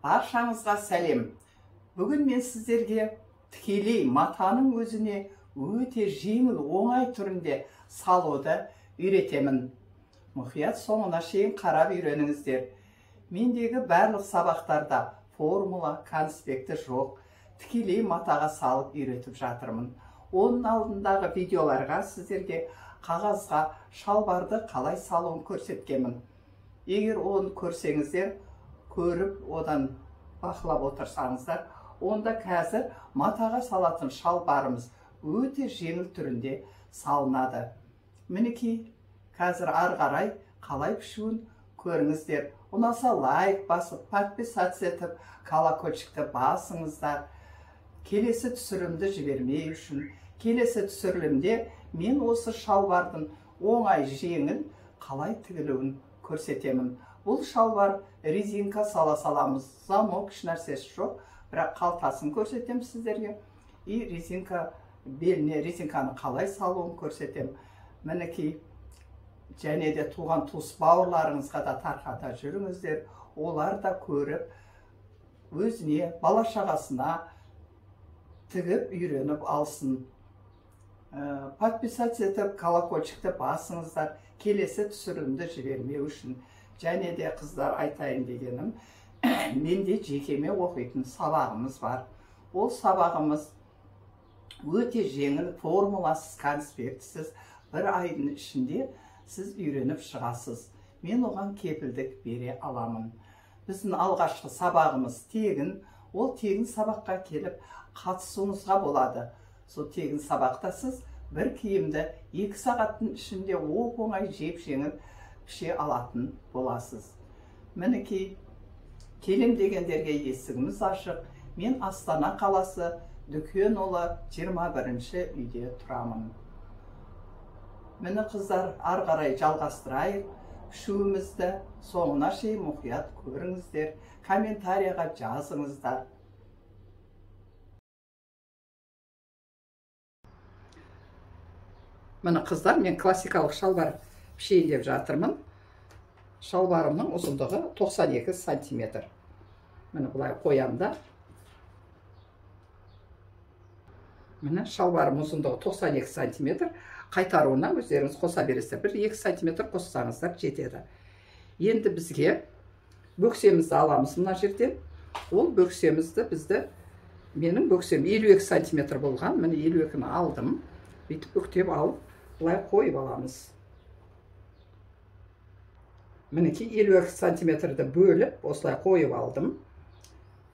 Баршаңызға сәлем. Бүгін мен сіздерге тікелей матаның өзіне өте жеңіл, оңай түрінде салуды үйретемін. Мұқият соңына шейін қарап үйреніңіздер. Мендегі барлық сабақтарда формула, конспекті жоқ. Тікелей матаға салып үйретіп жатырмын. Оның алдындағы видеоларға сіздерге қағазға шалбарды қалай салуын көрсеткенмін. Егер оны көрсеңіздер, көріп, одан бақылап отырсаңыздар, онда қазір матаға салатын шалбарымыз өте жеңіл түрінде салынады. Мінекей, қазір ары қарай қалай пішуін көріңіздер. Ұнаса лайк басып, подписаться етіп, колокольчикті басыңыздар. Келесі түсірілімді жібермей үшін, келесі түсірілімде мен осы шалбардың оңай жеңіл қалай тігілуін көрсетемін. Бұл шалбар резинка сала саламыз, замок ешнәрсесі жоқ, бірақ қалтасын көрсетемін сіздерге. И резинка беліне резинканы қалай салуын көрсетемін. Мінекей, және де туған туыс бауырларыңызға да тарқата жүріңіздер. Олар да көріп, өзіне, бала шағасына тігіп үйреніп алсын. Подписаться етіп, колокольчикті басыңыздар, келесі түсірілімді жібермеу үшін. Және де қыздар айтайын дегенім, менде жекеме оқитын сабағымыз бар. Ол сабағымыз өте жеңіл, формуласыз, конспектісіз, бір айдың ішінде сіз үйреніп шығасыз. Мен оған кепілдік бере аламын. Біздің алғашқы сабағымыз тегін. Ол тегін сабаққа келіп қатысуыңызға болады. Сол тегін сабақта сіз бір киімді 2 сағаттың ішінде оп-оңай жеп-жеңіл піше алатын боласыз. Мінекей, келем дегендерге есігіміз ашық. Мен Астана қаласы Дүкенұлы 21-ші үйде тұрамын. Міне қыздар, ары қарай жалғастырайық пішуімізді. Соңына шейін мұқият көріңіздер, комментарияға жазыңыздар. Міне қыздар, мен классикалық шалбар пішейін деп жатырмын. Шалбарымның ұзындығы 92 сантиметр. Міне былай қоямын да. Міне шалбарым ұзындығы 92 сантиметр. Қайтаруына өздеріңіз қоса бересіздер. Бір 2 сантиметр қоссаңыздар жетеді. Енді бізге бөксемізді аламыз мына жерден. Ол бөксемізді бізді, менің бөксем 52 сантиметр болған. Міне 52-ні алдым. Бүйтіп бүктеп алып, былай қойып аламыз. Мінекей 52 сантиметрді бөліп, осылай қойып алдым.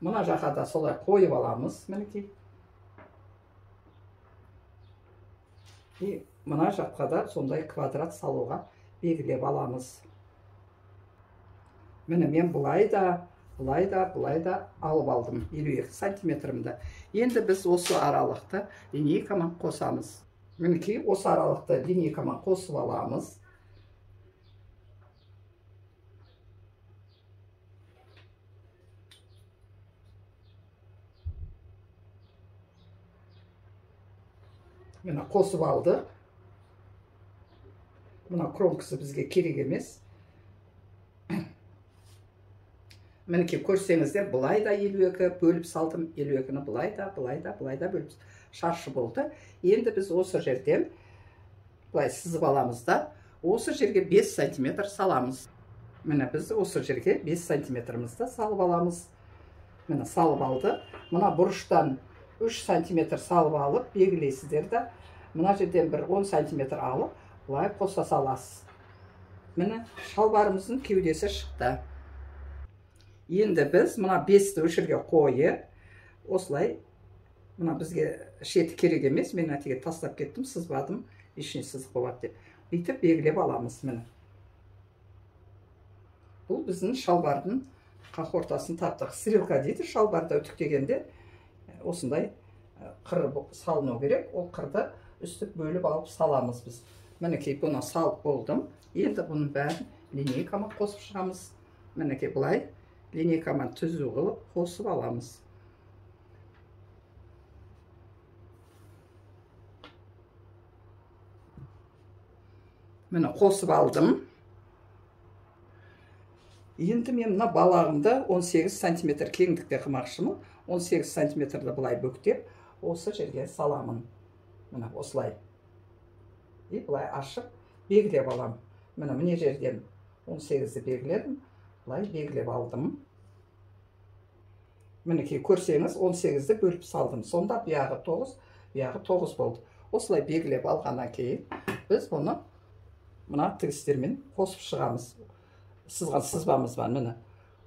Мына жаққа да солай қойып аламыз, мінекей. И мына жаққа да сондай квадрат салуға белгілеп аламыз. Міне мен былай да, былай да, былай да алып алдым 52 сантиметрімді. Енді біз осы аралықты линейкамен қосамыз. Мінекей осы аралықты линейкамен қосып аламыз. Міне қосып алдық. Мына кромкасы бізге керек емес. Мінекей көрсеңіздер, былай да 52 бөліп салдым. 52-ні былай да, былай да, былай да бөліп шаршы болды. Енді біз осы жерден былай сызып аламыз да, осы жерге 5 сантиметр саламыз. Міне біз осы жерге 5 сантиметрімізді салып аламыз. Міне салып алды. Мына бұрыштан 3 сантиметр салып алып, белгілейсіздер да, мына жерден бір 10 сантиметр алып, былай қоса саласыз. Міне шалбарымыздың кеудесі шықты. Енді біз мына 5-ті осы жерге қойып, осылай, мына бізге шеті керек емес, мен әтеге тастап кеттім, сызбадым, ішіне сызық болады деп. Бүйтіп белгілеп аламыз, міне. Бұл біздің шалбардың қақ ортасын таптық. Стрелка дейді шалбарды үтіктегенде осындай қыр салыну керек. Ол қырды үстіп бөліп алып саламыз біз. Мінекей бұны салып болдым. Енді бұның бәрін линейкамен қосып шығамыз. Мінекей былай линейкамен түзу қылып қосып аламыз. Міне қосып алдым. Енді мен мына балағымды 18 сантиметр кеңдікте қылмақшымын. 18 сантиметрді былай бүктеп, осы жерге саламын. Міне осылай. И былай ашып белгілеп алам. Міне міне жерден 18-ді белгіледім. Былай белгілеп алдым. Мінекей көрсеңіз 18-ді бөліп салдым. Сонда бұяғы 9, бұяғы 9 болды. Осылай белгілеп алғаннан кейін біз бұны мына тігістермен қосып шығамыз. Сызған сызбамыз бар, міне.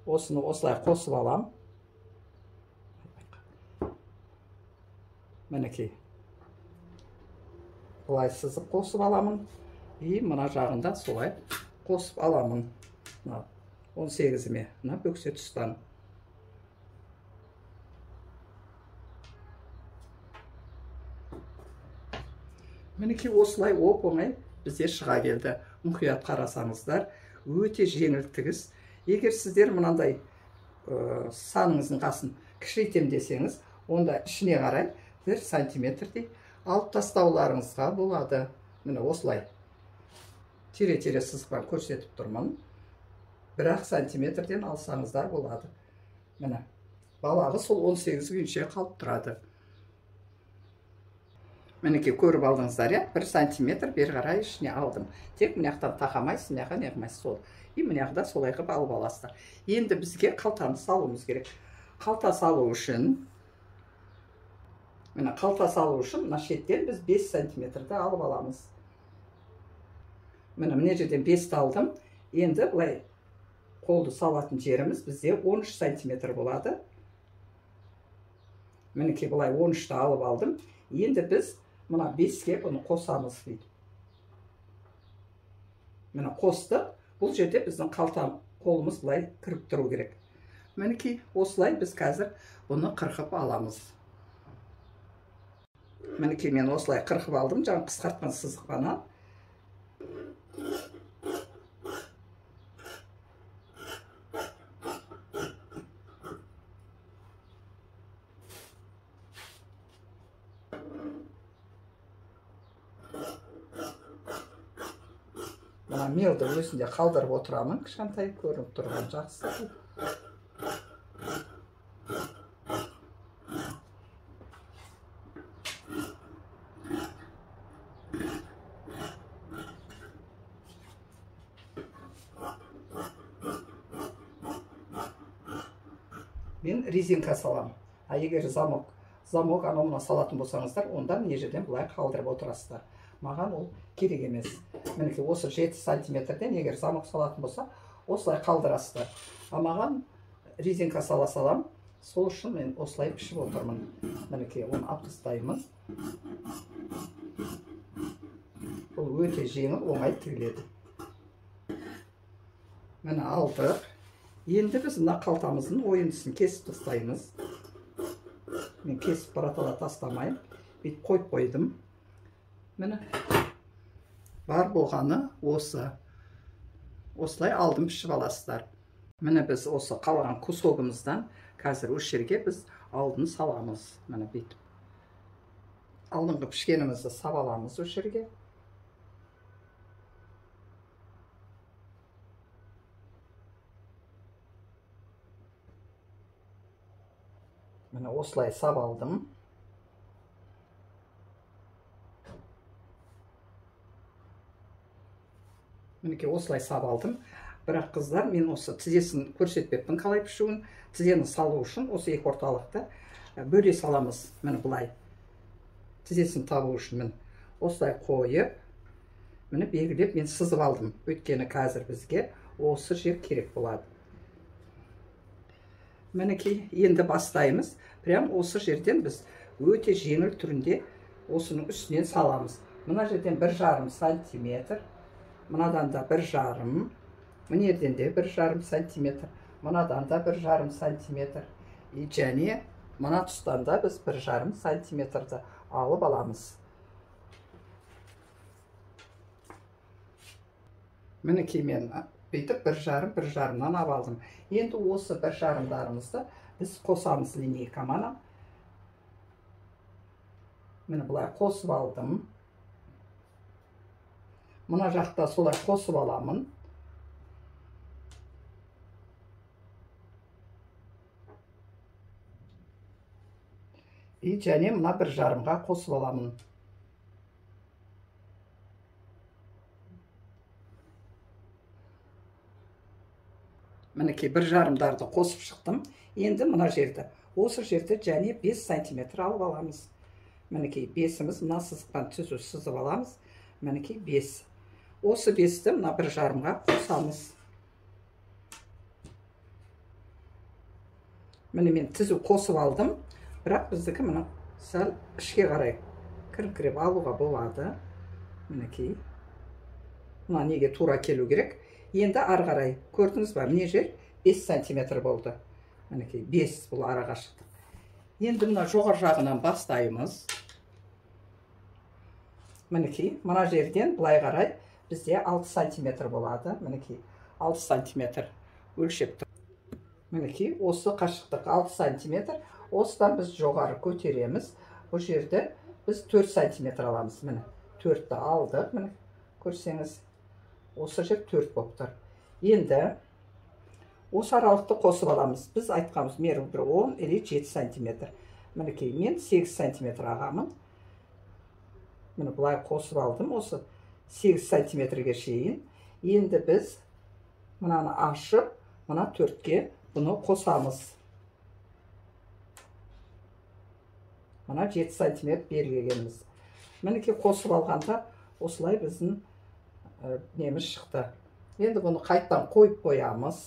Осыны осылай қосып алам. Мінекей. Былай сызып қосып аламын. И мына жағында солай қосып аламын. Мына 18-іме, мына бөксе тұстан. Мінекей осылай оп-оңай бізде шыға келді. Мұқият қарасаңыздар, өте жеңіл тігіс. Егер сіздер мынандай саныңыздың қасын кішірейтем десеңіз, онда ішіне қарай 1 сантиметрдей алып тастауларыңызға болады. Міне осылай тере-тере сызықпен көрсетіп тұрмын. 1 сантиметрден алсаңыздар болады. Міне балағы сол 18 күйінше қалып тұрады. Мінекей көріп алдыңыздар, иә? 1 сантиметр бері қарай ішіне алдым. Тек мына жақтан тақамайсыз, мына жаққа неғылмайсыз сол. И мына жақта солай қылып алып аласыздар. Енді бізге қалтаны салуымыз керек. Қалта салу үшін, міне қалта салу үшін мына шеттен біз 5 сантиметрді алып аламыз. Міне мына жерден 5-ті алдым. Енді былай қолды салатын жеріміз бізде 13 сантиметр болады. Мінекей былай 13-ті алып алдым. Енді біз мына 5-ке бұны қосамыз бүйтіп. Міне қостық. Бұл жерде біздің қалта қолымыз былай кіріп тұру керек. Мінекей осылай біз қазір бұны қырқып аламыз. Мінекей мен осылай қырқып алдым, жаңа қысқартқан сызықпанан. Мына мелді өзінде қалдырып отырамын, кішкентай көрініп тұрған жақсы. Мен резинка саламын. А егер замок анау мына салатын болсаңыздар, онда мына жерден былай қалдырып отырасыздар. Маған ол керек емес. Мінекей осы 7 сантиметрден егер замок салатын болса, осылай қалдырасыздар. А маған резинка сала салам, сол үшін мен осылай пішіп отырмын. Мінекей оны алып тастаймын. Бұл өте жеңіл, оңай тігіледі. Міне алдық. Енді біз мына қалтамыздың ойындысын кесіп тастаймыз. Мен кесіп бұратала тастамаймын. Бүйтіп қойып қойдым. Міне бар болғаны осы. Осылай алдын пішіп аласыздар. Міне біз осы қалған кусогымыздан қазір осы жерге біз алдын саламыз. Міне бүйтіп. Алдыңғы пішкенімізді сап аламыз осы жерге. Міне осылай сап алдым. Мінекей осылай сап алдым. Бірақ қыздар, мен осы тізесін көрсетпеппін қалай пішуін. Тізені салу үшін осы екі орталықты бөле саламыз. Міне былай. Тізесін табу үшін міне осылай қойып, міне белгілеп мен сызып алдым. Өйткені қазір бізге осы жер керек болады. Мінекей енді бастаймыз. Прям осы жерден біз өте жеңіл түрінде осының үстінен саламыз. Мына жерден 1,5 сантиметр, мынадан да 1,5, мына жерден де 1,5 сантиметр, мынадан да 1,5 сантиметр. И және мына тұстан да біз 1,5 сантиметрді алып аламыз. Мінекей мен бүйтіп 1,5, 1,5-нан алып алдым. Енді осы 1,5-дарымызды біз қосамыз линейкамана. Міне былай қосып алдым. Мына жақта солай қосып аламын. И және мына 1,5-ға қосып аламын. Мінекей 1,5-дарды қосып шықтым. Енді мына жерді, осы жерді және 5 сантиметр алып аламыз. Мінекей 5-іміз мына сызықтан түзу сызып аламыз. Мінекей 5. Осы 5-ті мына 1,5-ға қосамыз. Міне мен түзу қосып алдым. Бірақ біздікі мына сәл ішке қарай кіріп-кіріп алуға болады. Мінекей. Мына неге тура келу керек. Енді ары қарай көрдіңіз ба, міне жер 5 сантиметр болды. Мінекей 5 бұл ара қашықтық. Енді мына жоғары жағынан бастаймыз. Мінекей мына жерден былай қарай бізде 6 сантиметр болады. Мінекей 6 сантиметр өлшеп тұр. Мінекей осы қашықтық 6 сантиметр. Осыдан біз жоғары көтереміз. Бұл жерде біз 4 сантиметр аламыз. Міне 4-ті алдық. Міне көрсеңіз, осы жер 4 болып тұр. Енді осы аралықты қосып аламыз. Біз айтқанымыз меру бір 10 или 7 сантиметр. Мінекей мен 8 сантиметр ағамын. Міне былай қосып алдым осы 8 сантиметрге шейін. Енді біз мынаны ашып, мына 4-ке бұны қосамыз. Мына 7 сантиметр белгілегенбіз. Мінекей қосып алғанда осылай біздің неміз шықты. Енді бұны қайттан қойып қоямыз.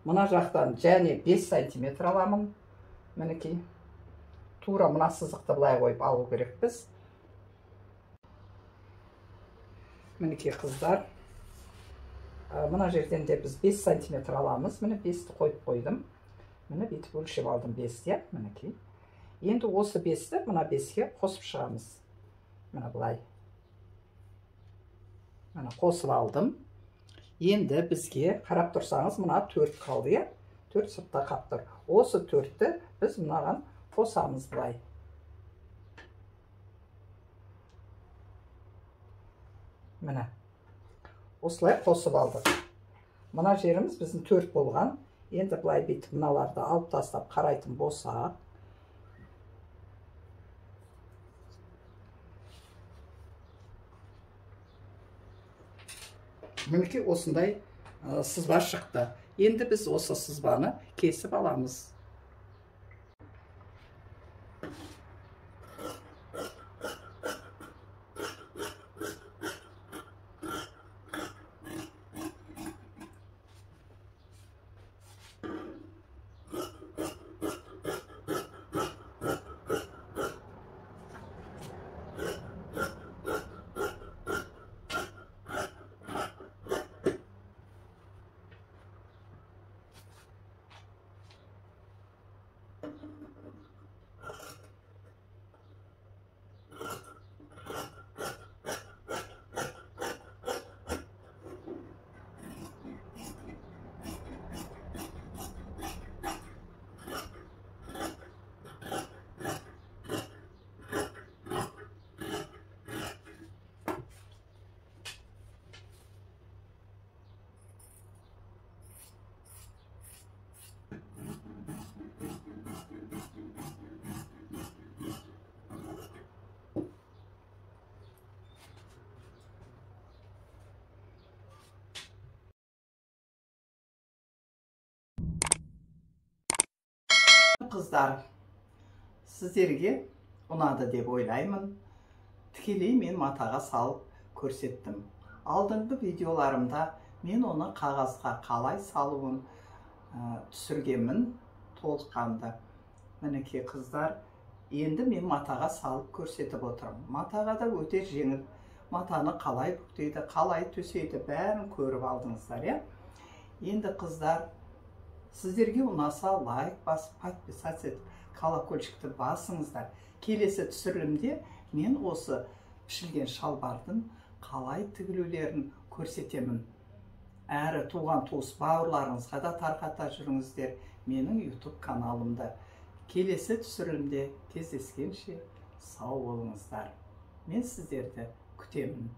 Мына жақтан және 5 сантиметр аламын. Мінекей тура мына сызықты былай қойып алу керекпіз. Мінекей қыздар, мына жерден де біз 5 сантиметр аламыз. Міне 5-ті қойып қойдым. Міне бүйтіп өлшеп алдым 5-те. Мінекей. Енді осы 5-ті мына 5-ке қосып шығамыз. Міне былай. Міне қосып алдым. Енді бізге қарап тұрсаңыз мына 4 қалды, иә? 4 сыртта қалып тұр. Осы 4-ті біз мынаған қосамыз былай. Міне. Осылай қосып алдық. Мына жеріміз біздің 4 болған. Енді былай бүйтіп мыналарды алып тастап қарайтын болсақ, мінекей осындай сызба шықты. Енді біз осы сызбаны кесіп аламыз. Қыздар, сіздерге ұнады деп ойлаймын. Тікелей мен матаға салып көрсеттім. Алдыңғы видеоларымда мен оны қағазға қалай салуын түсіргенмін толыққанды. Мінекей қыздар, енді мен матаға салып көрсетіп отырмын. Матаға да өте жеңіл. Матаны қалай бүктейді, қалай төсейді, бәрін көріп алдыңыздар, иә? Енді қыздар, сіздерге ұнаса лайк басып, подписаться етіп, колокольчикті басыңыздар. Келесі түсірілімде мен осы пішілген шалбардың қалай тігілулерін көрсетемін. Әрі туған туыс бауырларыңызға да тарқата жүріңіздер менің YouTube каналымда. Келесі түсірілімде кездескенше сау болыңыздар. Мен сіздерді күтемін.